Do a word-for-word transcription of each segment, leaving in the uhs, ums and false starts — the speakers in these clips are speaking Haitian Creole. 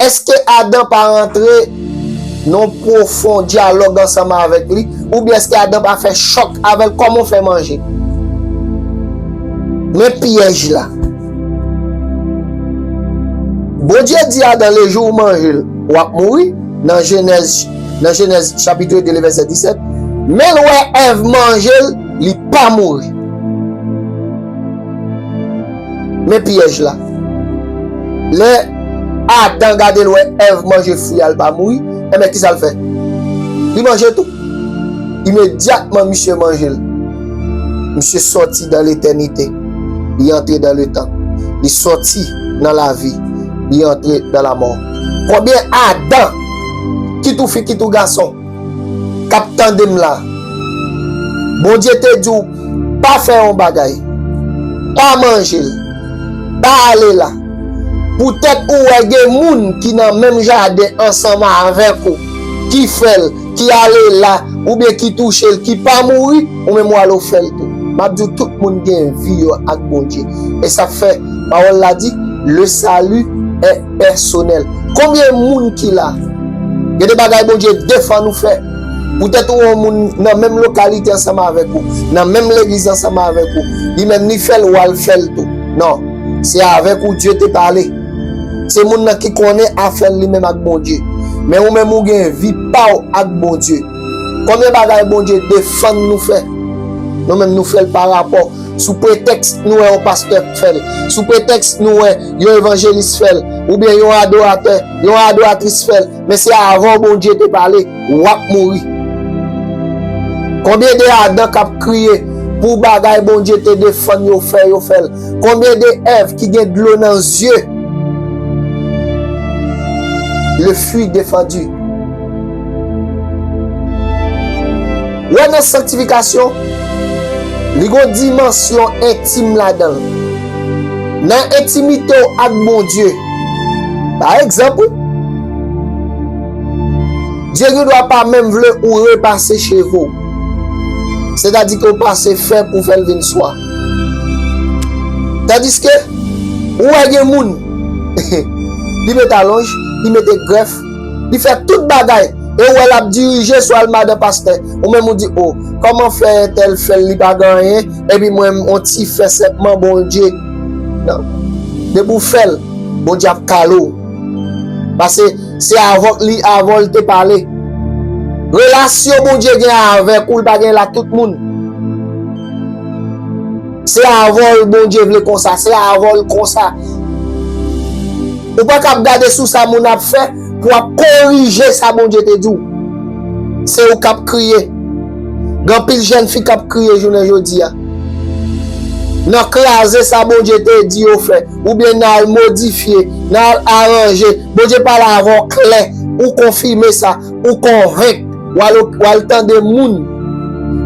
Èske Adan pa rantre nan pwofon dyalòg ansanm avèk li? Oubyen èske Adan pa fè chòk avè l? Kòman w fè manje? Men pyèj la. Bondye di Adan, le jou ou manje l, w ap mouri, nan Jenèz, nan Jenèz chapit de, vèsè disèt. Men l wè Èv manje l, li pa mouri. Men pyèj la. Lè Adan gade l wè Èv manje fwi a, l pa mouri, enben, kisa l fè? Li manje tou. Imedyatman, misye manje l. Misye sòti dan letènite. Li antre dan letan. Li sòti nan lavi. Li antre dan lamò. Konbyen Adan, kit ou fi, kit ou gason, k ap tande m la, Bondye te di w pa fè yon bagay, pa manje l, pa ale la. Poutèt ou wè gen moun ki nan menm jaden ansanm avèk ou, ki fè l, ki ale la, oubyen ki touche l, ki pa mouri, ou menm w ale w fè l tou. M ap di w, tout moun gen vi yo ak Bondye. E sa fè, pawòl la di, le salut est personnel. Konbyen moun ki la? Gen de bagay Bondye defann ou fè. Poutèt ou wè yon moun nan menm lokalite ansanm avèk ou, nan menm legliz ansanm avèk ou, li menm li fè l, w al fè l tou. Non, se avèk ou Dye te pale. Se moun nan ki konnen afè l li menm ak Bondye. Men ou menm ou gen vi pa w ak Bondye. Konbyen bagay Bondye defann nou fè? Nou menm nou fè l pa rapò. Sou pretèks nou wè yon pastè fè l. Sou pretèks nou wè yon evanjelis fè l. Oubyen yon adoratè, yon adoratris fè l. Men se avè w Bondye te pale, w ap mouri. Konbyen de Adan k ap kriye pou bagay Bondye te defann yo fè, yo fè l? Konbyen de Èv ki gen dlo nan zye? Le fruit défendu. Wè nan sanktifikasyon, li gon dimansyon entim ladan l. Nan entimite w ak Bondye, pa egzanp, wi, Dye gen dwa pa menm vle ou repase cheve w. Sètadi ke w pase fè pou fè l vin swa. Tandiske, ou wè gen moun, li mete alonj, li mete grèf, li fè tout bagay, e ou wè l ap dirije swa l madan pastè. Ou menm ou di, o, kòman fè entèl fè l, li pa gen anyen, epi mwen, m on ti fè senpman, Bondye. Non. Depi w fè l, Bondye ap kale w. Paske se avè w li, avè w li te pale. Relasyon Bondye gen avèk ou, li pa gen l ak tout moun. Se avè w Bondye vle konsa, se avè w konsa. Ou pa kab gade sou sa moun ap fè pou w ap korije sa Bondye te di w. Se ou k ap kriye. Gen anpil jèn fi k ap kriye jounen jodi a. Nan kraze sa Bondye te di yo fè, oubyen nan al modifye, nan al aranje. Bondye pale avè w klè, ou konfime sa, ou konvenk, w al, w al tande moun,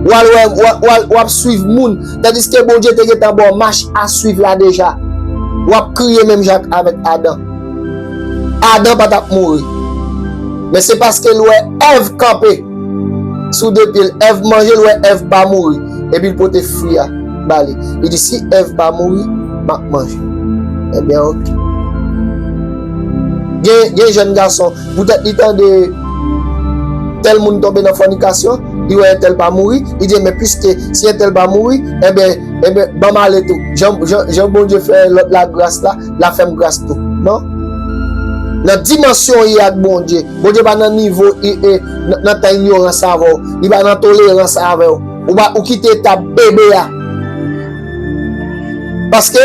w al wè, w al, w al, w ap swiv moun, tandiske Bondye te gentan ba w mach a swiv la deja. W ap kriye menm jan avèk Adan. Adan pa t ap mouri. Men se paske l wè Èv kanpe sou de pye l. Èv manje, l wè Èv pa mouri. Epi l pote fwi a ba li. Li di, si Èv pa mouri, m ap manje. Ebyen, oke. Gen, gen jèn gason, poutèt li tande tèl moun tonbe nan fònikasyon, li wè entèl pa mouri, li di, men piske si entèl pa mouri, ebyen, ebyen, ban m ale tou. Jan, jan, jan Bondye fè lòt la gras la, l a fè m gras tou. Non. Nan dimansyon w ye ak Bondye, Bondye pa nan nivo, e, e, nan, nan tan inyorans avè w. Li pa nan tolerans avè w. Ou pa, ou kite etap bebe a. Paske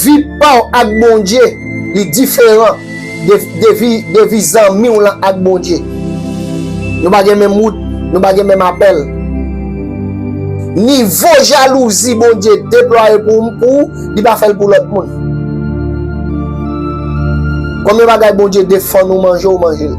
vi pa w ak Bondye, li diferan de, de vi, de vi zanmi w lan ak Bondye. Nou pa gen menm wout, nou pa gen menm apèl. Nivo jalouzi Bondye deplwaye pou, pou ou, li pa fè l pou lòt moun. Konbyen bagay Bondye defann ou manje, ou manje l.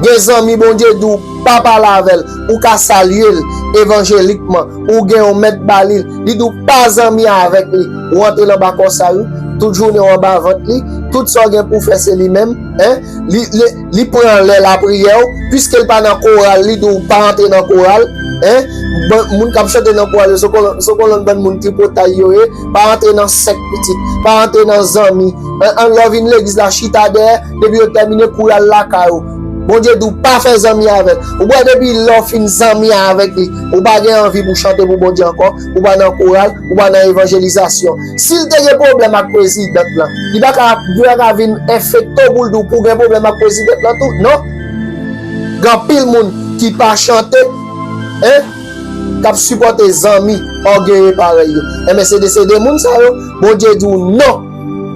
Gen zanmi Bondye di w pa pale avè l, ou ka salye l evanjelikman, ou gen yon mèt ba li, li di w pa zanmi avèk li, ou antre l anba kò sa wi, tout jounen w anba vant li, tout sa w gen pou w fè se li menm, en, li, li, li pran lè lapriyè w, piske l pa nan koral, li di w pa antre nan koral, Hein? Ban-, moun k ap chante nan koral yo, se yon kolonn, se yon kolonn bann moun tripotay yo ye. Pa antre nan sèk pitit, pa antre nan zanmi. An, an lè w vin legliz la, chita dèyè, depi yo tèmine koral lakay ou. Bondye di w pa fè zanmi avè l. Ou wè depi lè w fin zanmi avèk li, ou pa gen anvi pou chante pou Bondye ankò, ou pa nan koral, ou pa nan evanjelizasyon. Si l te gen pwoblèm ak prezidant lan, li pa ka, li pa ka vin enfekte w pou l di w pou w gen pwoblèm ak prezidant lan tou, non. Gen anpil moun ki pa chante, hein, k ap sipòte zanmi ògeye parèy yo. Enben, se de, se de moun sa yo, Bondye di w non,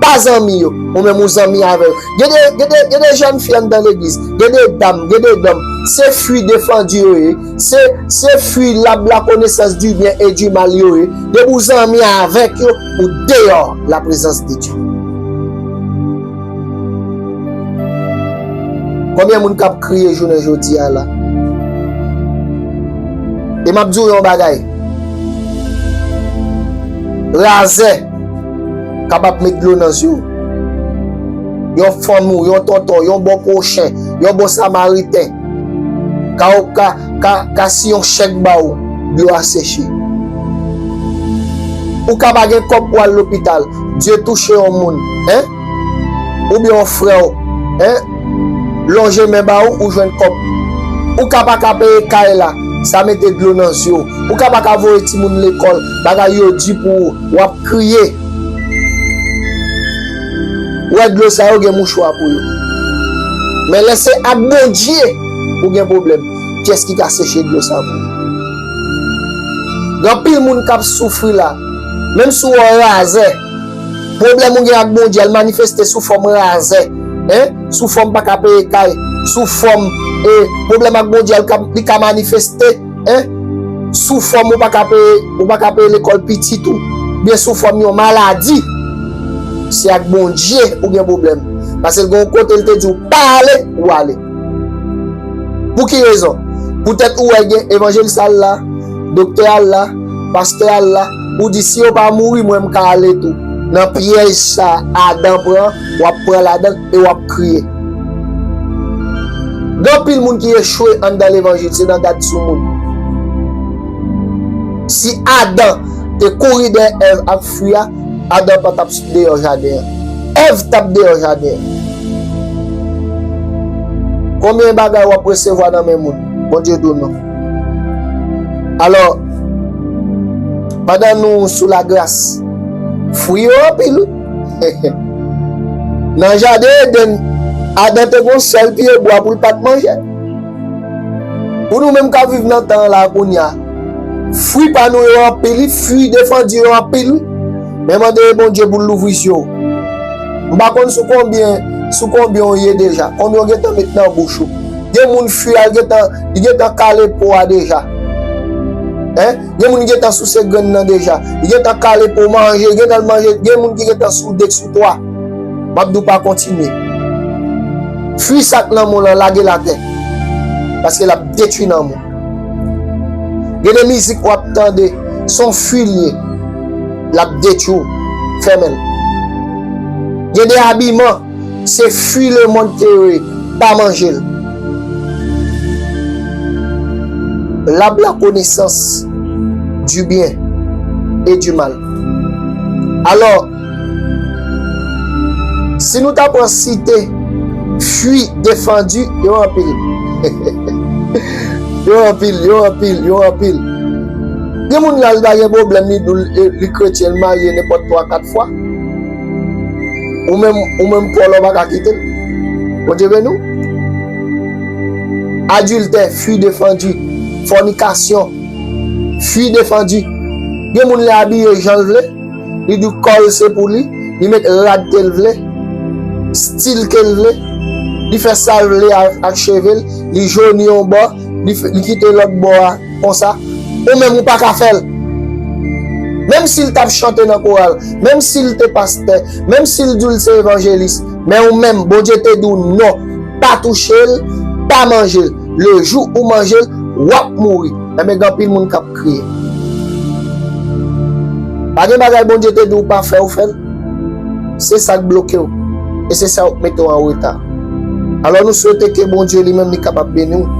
pa zanmi yo, ou menm ou zanmi avè yo. Gen de, gen de, gen de jèn fi anndan legliz, gen de dam, gen de dòm, se fwi defandi yo ye, se, se fwi lab la konesans di byen e di mal yo ye. Depi w zanmi avèk yo, ou deyò la prezans de Dye. Konbyen moun k ap kriye jounen jodi a la? E m ap di w yon bagay. Razè kapab met dlo nan zye w. Yon fanmi w, yon tonton, yon bon pwochen, yon bon samariten ka, ka, ka, ka siyen yon chèk ba w, dlo a seche. Ou ka pa gen kòb pou al lopital, Dye touche yon moun, hein? Oubyen yon frè w, hein, lonje men ba ou, ou jwenn kòb. Ou ka pa ka peye kay la, sa mete dlo nan zye w. Ou ka pa ka voye timoun lekòl, bagay yo di pou ou, w ap kriye. Ou wè dlo sa yo gen mouchwa pou yo. Men lè se ak Bondye ou gen pwoblèm, kiyès ki ka seche dlo sa pou ou? Gen anpil moun k ap soufri la, menm si w wè razè, pwoblèm ou gen ak Bondye, al manifeste sou fòm razè, hein? Sou fòm pa ka peye kay, sou fòm, e, pwoblèm ak Bondye, al ka, li ka manifeste, hein? Sou fòm ou pa ka peye, ou pa ka peye lekòl pitit ou, byen sou fòm yon maladi. Se ak Bondye ou gen pwoblèm. Paske l gen yon kote l te di w pa ale, ou ale. Pou ki rezon? Poutèt ou wè gen evanjelis al la, doktè al la, pastè al la, ou di si yo pa mouri, mwen m ka ale tou. Nan pyèj sa Adan pran, w ap pran ladan l e w ap kriye. Gen anpil moun ki echwe anndan levanjil, se nan gad sou moun. Si Adan te kouri dèyè Èv ak fwi a, Adan pa t ap deyò jaden an. Èv t ap deyò jaden an. Konbyen bagay w ap resevwa nan men moun? Bondye di w non. Alò, pandan nou sou lagras, fwi yo anpil, wi. Nan jaden Edenn, Adan te gen yon sèl pye bwa pou l pa t manje. Pou nou menm k ap viv nan tan an la kounye a, fwi pa nou yo anpil, wi, fwi defandi yo anpil, wi. Men mande Bondye pou l louvri zye w. M pa konn sou konbyen, sou konbyen w ye deja, konbyen w gentan met nan bouch ou. Gen moun fwi a, l gentan, li gentan kale po a deja. Hein? Gen moun gentan souse grenn nan deja. Li gentan kale po manje, li gentan manje, gen moun ki gentan sou de, sou twa. M ap di w pa kontinye. Fwi sa k nan men w lan, lage l atè. Paske l ap detwi nanm ou. Gen de mizik w ap tande, se yon fwi l ye. L ap detwi w. Fèmen l. Gen de abiman, se fwi lemonn ke yo ye, pa manje l. L'arbre la connaissance du bien et du mal. Alò, si nou ta pran site fwi defandi, yo anpil. Yo anpil, yo anpil, yo anpil. Gen moun la, li pa gen pwoblèm, li di w li, li kretyen, li marye nenpòt twa, kat fwa. Ou menm, ou menm pòl ou pa ka kite l. Bondye beni w. Adiltè, fwi defandi. Fònikasyon, fwi defandi. Gen moun li abiye jan l vle, li di kò l se pou li, li met rad ke l vle, stil ke l vle, li fè sa l vle ak, ak cheve l, li joni yon bò, li, li kite lòt bò a konsa, ou menm ou pa ka fè l. Menm si l t ap chante nan koral, menm si l te pastè, menm si l di l se evanjelis, men ou menm, Bondye te di w non, pa touche l, pa manje l. Le jou ou manje l, w ap mouri. Enben, gen anpil moun k ap kriye. Pa gen bagay Bondye te di w pa fè, ou fè l. Se sa k bloke w. E se sa k mete w an reta. Alò, nou swete ke Bondye li menm li kapab beni w.